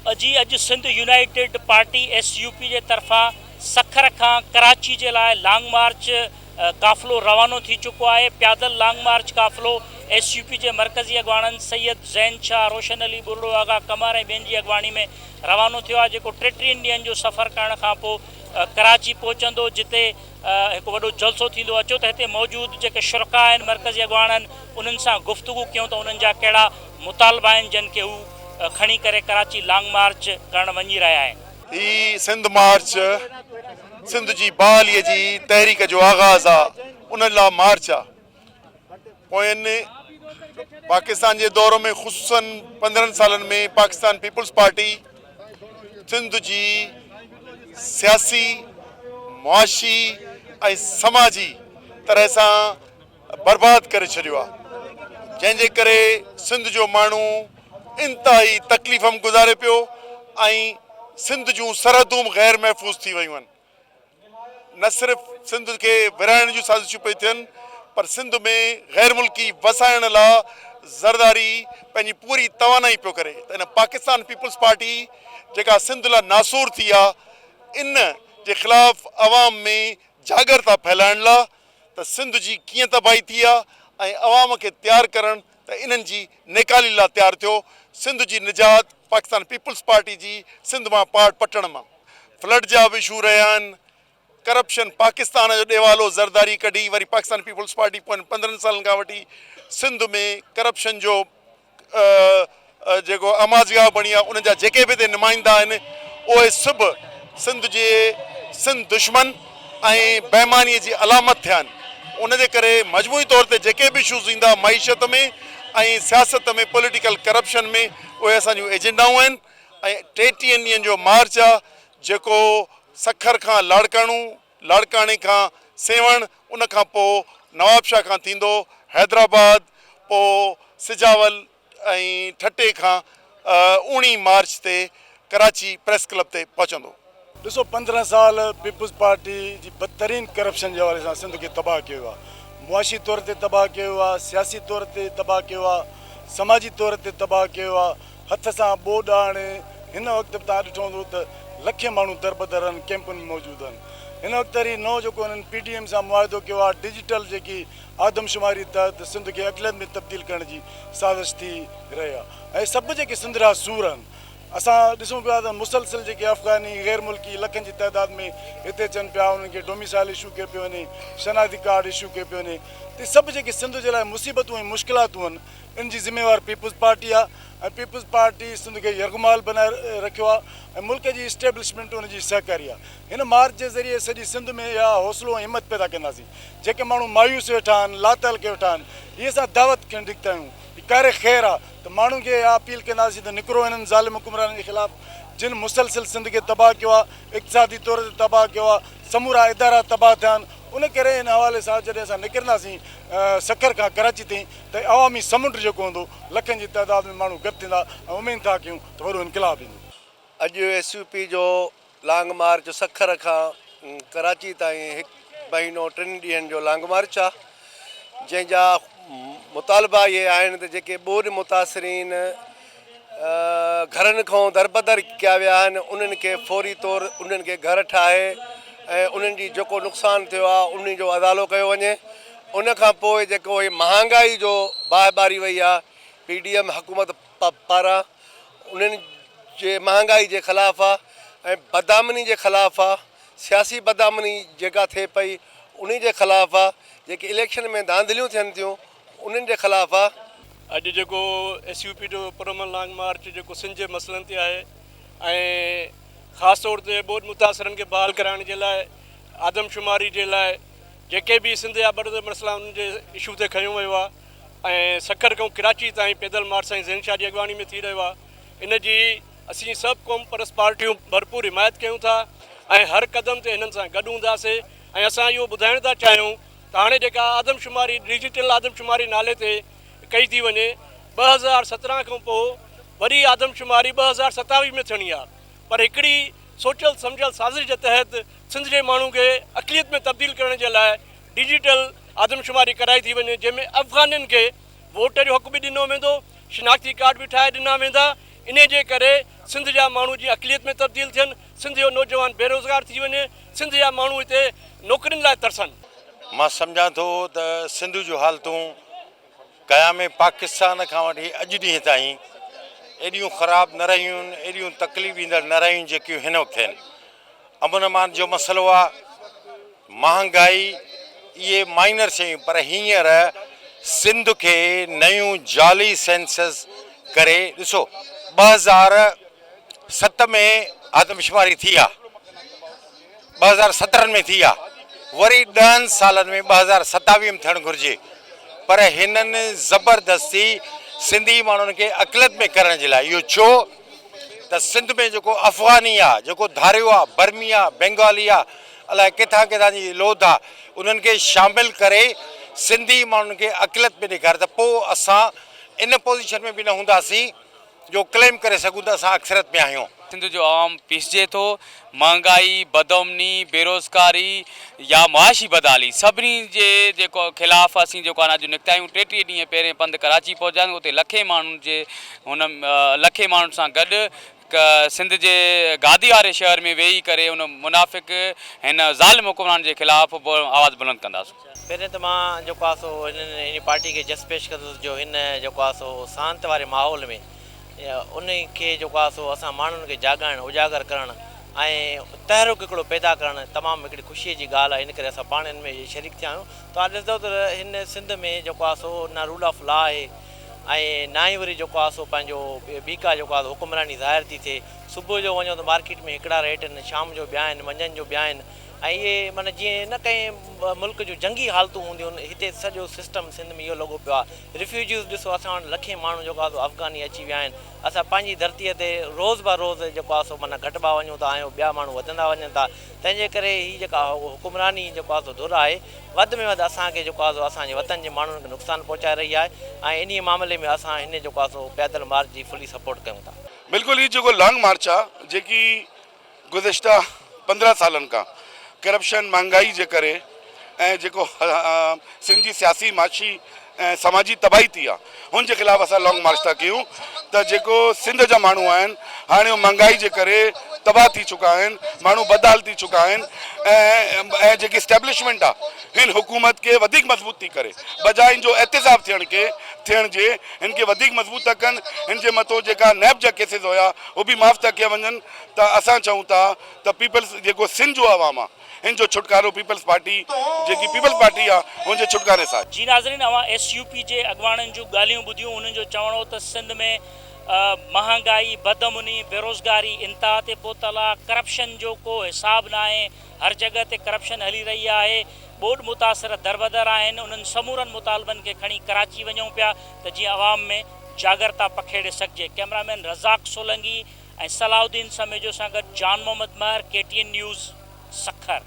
جي اڄ Sindh united party, S U P, جي طرفان سکر کان ڪراچي جي لاء لانگ مارچ قافلو روانو ٿي چڪو آهي. پيادل لانگ مارچ قافلو ايس يو پي جي مرڪزي اڳواڻن سيد زين شاهه، روشن علي ٻرڙو، آغا قمر ۽ ٻين جي اڳواڻي ۾ روانو ٿيو آهي جيڪو 33 ڏينهن جو سفر ڪرڻ کانپوء ڪراچي پهچندو جتي هڪ وڏو جلسو ٿيندو. اچو ته هتي موجود جيڪي شرڪاء آهن مرڪزي اڳواڻن انهن سان گفتگو ڪيون ته انهن جا ڪهڙا مطالبا آهن جن کي هو کڻي ڪري ڪراچي لانگ مارچ ڪرڻ وڃي رهيا آهن. هي سنڌ مارچ سنڌ جي بحالي جي تحريڪ جو آغاز آ ان لا مارچ آ. پوئين پاڪستان جي دور ۾ خصوصن 15 سالن ۾ پاڪستان پيپلز پارٽي سنڌ جي سياسي، معاشي ۽ سماجي طرح سان برباد ڪري ڇڏيو آ جنهن جي ڪري سنڌ جو ماڻهو انتهائي تڪليف م گذاري پيو ۽ سنڌ جون سرحدون به غير محفوظ ٿي ويون آهن. نه صرف سنڌ کي ورهائڻ جون سازشون پئي ٿين پر سنڌ ۾ غير ملڪي وسائڻ لا زرداري پنهنجي پوري توانائي پيو ڪري ته ان پاڪستان پيپلز پارٽي جيڪا سنڌ لا ناسور ٿي آ ان جي خلاف عوام ۾ جاڳرتا ڦهلائڻ لا ته سنڌ جي ڪيئن تباهي ٿي آ ۽ عوام کي تيار ڪرڻ ته انهن جي نيڪالي لا تيار ٿيو سنڌ جي نجات پاڪستان پيپلز پارٽي جي سنڌ مان پاڙ پٽڻ مان فلڊ جا به اشو رهيا آهن، ڪرپشن پاڪستان جو ڏيوالو زرداري ڪڍي وري پاڪستان پيپلز پارٽي پوين 15 سالن کان وٺي سنڌ ۾ ڪرپشن جو جيڪو آماجگاهه بڻي آهي انهن جا جيڪي به هتي نمائندا آهن اهي سڀ سنڌ جي سنڌ دشمن ۽ بيماني جي علامت ٿيا آهن ان جي ڪري مجموعي طور تي جيڪي به اشوز ايندا معيشت ۾ ۽ سياست ۾ پوليٽيڪل ڪرپشن ۾ اهي اسان جون ايجنڊائون آهن ۽ 33 ڏينهن جو مارچ آ جيڪو سکر کان لاڙڪاڻو، لاڙڪاڻي کان سيوهڻ، ان کان پوء نوابشاهه کان ٿيندو حيدرآباد، پوء سجاول ۽ ٺٽي کان اوڻي مارچ تي ڪراچي پريس ڪلب تي پهچندو. ڏسو 15 سال پيپلز پارٽي جي بدترين ڪرپشن جي حوالي سان سنڌ کي تباهه ڪيو ويو آهي، معاشي طور تي تباهه ڪيو ويو آهي، سياسي طور تي تباهه ڪيو ويو آهي، سماجي طور تي تباهه ڪيو ويو آهي، هٿ سان ٻوڏ آڻي هن وقت به توهان ڏٺو هوندو ته لکين ماڻهو دربدر آهن ڪيمپن ۾ موجود آهن هن وقت وري نئون جيڪو هنن پي ڊي ايم سان معاهدو ڪيو آهي ڊجيٽل جيڪي آدمشماري تحت سنڌ کي اقليت ۾ تبديل ڪرڻ جي سازش ٿي رهي آهي ۽ سڀ جيڪي سنڌ جا سور آهن اسان ڏسون پيا ته مسلسل جيڪي افغاني غير ملڪي لکن جي تعداد ۾ هتي اچن پيا انهن کي ڊوميسائل اشو ڪيو پيو وڃي شناختي ڪارڊ اشو ڪيو پيو وڃي ته سڀ جيڪي سنڌ جي لاء مصيبتون ۽ مشڪلاتون آهن ان جي ذميوار پيپلز پارٽي آ ۽ پيپلز پارٽي سنڌ کي يرغمال بنائي رکيو آ ۽ ملڪ جي اسٽيبلشمينٽ ان جي سهڪاري آ. هن مارچ جي ذريعي سڄي سنڌ ۾ اها حوصلو ۽ همت پيدا ڪنداسين. جيڪي ماڻهو مايوس ويٺا آهن، لاتعلقي ويٺا آهن، هي اسان دعوت کڻي نڪتا آهيون. هي ڪار خير آ ته ماڻهن کي اها اپيل ڪنداسين ته نڪرو هنن ظالم حڪمرانن جي خلاف جن مسلسل سنڌ کي تباهه ڪيو آ، اقتصادي طور تي تباهه ڪيو آ، سمورا ادارا تباهه ٿيا آهن. ان ڪري ان حوالي سان جڏهن اسان نڪرنداسين سکر کان ڪراچي تائين ته عوامي سمنڊ جيڪو هوندو لکن جي تعداد ۾ ماڻهو گڏ ٿيندا ۽ اميد ٿا ڪيون ته وڏو انقلاب ايندو. اڄ ايس يو پي جو لانگ مارچ سکر کان ڪراچي تائين هڪ مهينو ٽن ڏينهن جو لانگ مارچ آ جنهن جا مطالبا اهي آهن ته جيڪي ٻوڏ متاثرين گهرن کان دربدر ڪيا ويا آهن انهن کي فوري طور انهن کي گهر ٺاهي ۽ انهن جي جيڪو نقصان ٿيو آهي انهي جو ازالو ڪيو وڃي ان کان پوء جيڪو هي مهانگائي جو باهه ٻاري وئي آهي پي ڊي ايم حڪومت پاران انهن جي مهانگائي جي خلاف آهي ۽ بدامني جي خلاف آهي سياسي بدامني جيڪا ٿئي پئي انهي جي خلاف آهي جيڪي اليڪشن ۾ ڌانڌليون ٿين ٿيون انهن جي خلاف آ. اڄ جيڪو ايس يو پي جو پرامن لانگ مارچ جيڪو سنڌ جي مسئلن تي آهي ۽ خاص طور تي ٻوڏ متاثرن کي بحال ڪرائڻ جي لاء آدمشماري جي لاء جيڪي به سنڌ جا ٻڏندڙ مسئلا انهن جي اشو تي کنيو ويو آهي ۽ سکر کان ڪراچي تائين پيدل مارچ سائين زين شاهه جي اڳواڻي ۾ ٿي رهيو آهي ان جي اسين سڀ قوم پرست پارٽيون ڀرپور حمايت ڪيون ٿا ۽ هر قدم تي هنن سان گڏ هونداسي ۽ اسان اهو ٻڌائڻ ٿا چاهيون ته هاڻي جيڪا آدمشماري ڊجيٽل آدمشماري نالي تي ڪئي ٿي وڃي 2017 کان پوء وري آدمشماري 2027 ۾ ٿيڻي آهي پر هڪڙي سوچيل سمجهيل سازش جي تحت سنڌ جي ماڻهو کي اقليت ۾ تبديل ڪرڻ جي لاء ڊجيٽل آدمشماري ڪرائي ٿي وڃي جنهن ۾ افغانين کي ووٽ جو حق به ڏنو ويندو شناختي ڪارڊ به ٺاهي ڏنا ويندا. انهي جي ڪري سنڌ جا ماڻهو جيئن اقليت ۾ تبديل ٿين، سنڌ جو نوجوان بيروزگار ٿي وڃي، سنڌ جا ماڻهو هتي نوڪرين لاء ترسن. مان سمجهان ٿو ته سنڌ جون حالتون قيام پاڪستان کان وٺي اڄ ڏينهن تائين ايڏيون خراب نه رهيون آهن، ايڏيون تڪليف ڏيندڙ نه رهيون جيڪيون هن وقت آهن. امن امان جو مسئلو آ، مهانگائي اهي مائنر شيون پر هينئر سنڌ کي نيون جعلي سينسس ڪري ڏسو 2007 ۾ آدمشماري ٿي آ 2017 ۾ ٿي آ وري ڏهن سالن ۾ 2027 ۾ ٿيڻ گهرجي پر هنن زبردستي سنڌي ماڻهن کي اقليت ۾ ڪرڻ جي لاء اهو ڇو ته سنڌ ۾ جيڪو افغاني آ، جيڪو ڌاريو آ، برمي آ، بينگالي آ، الائي ڪٿان ڪٿان جي لوڌ آ، انهن کي شامل ڪري سنڌي ماڻهن کي اقليت ۾ ڏيکاري ته پوء اسان ان پوزيشن ۾ به نه هونداسين جو ڪليم ڪري سگهون ته اسان اڪثريت ۾ آهيون. سنڌ جو عوام پيسجي ٿو، مهانگائي، بدامني، بيروزگاري يا معاشي بدحالي سڀني جي جيڪو خلاف اسين جيڪو آهي اڄ نڪتا آهيون، 33 ڏينهن پهرين پنڌ ڪراچي پهچا آهيون اتي لکين ماڻهن جي هن لکين ماڻهن سان گڏ سنڌ جي گادي واري شهر ۾ ويهي ڪري ان منافق هن ظالم حڪمران جي خلاف آواز بلند ڪنداسون. پهرين ته مان جيڪو آهي سو هنن هن پارٽي کي جس پيش ڪندس جو هن جيڪو آهي سو سانت واري ماحول ۾ ان کي جيڪو آهي سو اسان ماڻهن کي جاڳائڻ اجاگر ڪرڻ ۽ تحرڪ هڪڙو پيدا ڪرڻ تمام هڪڙي خوشي جي ڳالهه آهي ان ڪري اسان پاڻ ان ۾ شريڪ ٿيا آهيون توهان ڏسندو ته هن سنڌ ۾ جيڪو آهي سو نه رول آف لا آهي ۽ نه ئي وري جيڪو آهي سو پنهنجو ٻي ڪا جيڪو آهي سو حڪمراني ظاهر ٿي ٿئي. صبح جو وڃو ته مارڪيٽ ۾ هڪڙا ريٽ آهن، شام جو ٻيا آهن، منجهند جو ٻيا آهن ۽ اهي معنيٰ جيئن نه ڪنهن ملڪ جون جنگي حالتون هونديون آهن، هتي سڄو سسٽم سنڌ ۾ اهو لڳو پيو آهي. رفيوجيز ڏسو اسان وٽ لکين ماڻهو جيڪو آهي سو افغاني اچي ويا آهن. اسان پنهنجي ڌرتيء تي روز به روز جيڪو آهي سو معنيٰ گهٽبا وڃون ٿا ۽ ٻيا ماڻهو وڌندا وڃن ٿا. تنهن جي ڪري هي جيڪا حڪمراني جيڪو آهي سو ڌر آهي، وڌ ۾ وڌ اسان کي جيڪو آهي سو اسان جي وطن جي ماڻهن کي نقصان پهچائي رهي آهي ۽ انهيء معاملي ۾ اسان هن جيڪو آهي سو پيادل مارچ جي فلي سپورٽ ڪيون ٿا. بلڪل هي جيڪو لانگ مارچ آ جيڪي گذشته 15 سالن کان ڪرپشن مهانگائي جي ڪري ۽ جيڪو سنڌ جي سياسي معاشي ۽ سماجي تباهي ٿي آ هن جي خلاف اسان لانگ مارچ ٿا ڪيون ته جيڪو سنڌ جا ماڻهو آهن هاڻي هو مهانگائي جي ڪري تباهه ٿي چڪا آهن ماڻهو بدحال ٿي چڪا آهن ۽ جيڪي اسٽيبلشمينٽ آ هن حڪومت کي وڌيڪ مضبوط ٿي ڪري بجاء ان جو احتساب ٿيڻ کي ٿيڻ جي هن کي وڌيڪ مضبوط ٿا ڪن هن جي مٿو جيڪا نيب جا ڪيسز هيا هو به معاف ٿا ڪيا وڃن ته اسان چئون ٿا ته پيپلز جيڪو سنڌ جو عوام آ هن جو ڇوٽڪارو پيپلز پارٽي جيڪي پيپلز پارٽي آ هن جي ڇوٽڪاري سان آهي. جي ناظرين اوهان ايس يو پي جي اڳواڻن جون ڳالهيون ٻڌيون انهن جو چوڻ هو ته سنڌ ۾ مهانگائي، بدامني، بيروزگاري انتها تي پهتل آ، ڪرپشن جو ڪو حساب ناهي، هر جڳهه تي ڪرپشن هلي رهي آهي، ٻوڏ متاثر دربدر آهن، انهن سمورن مطالبن کي کڻي ڪراچي وڃون پيا ته جيئن عوام ۾ جاڳرتا پکيڙي سگهجي، ڪئميرامين رزاق سولنگي ۽ صلاح الدين سميجو سان گڏ Jan Muhammad Mehar, K T N news, Sukkur.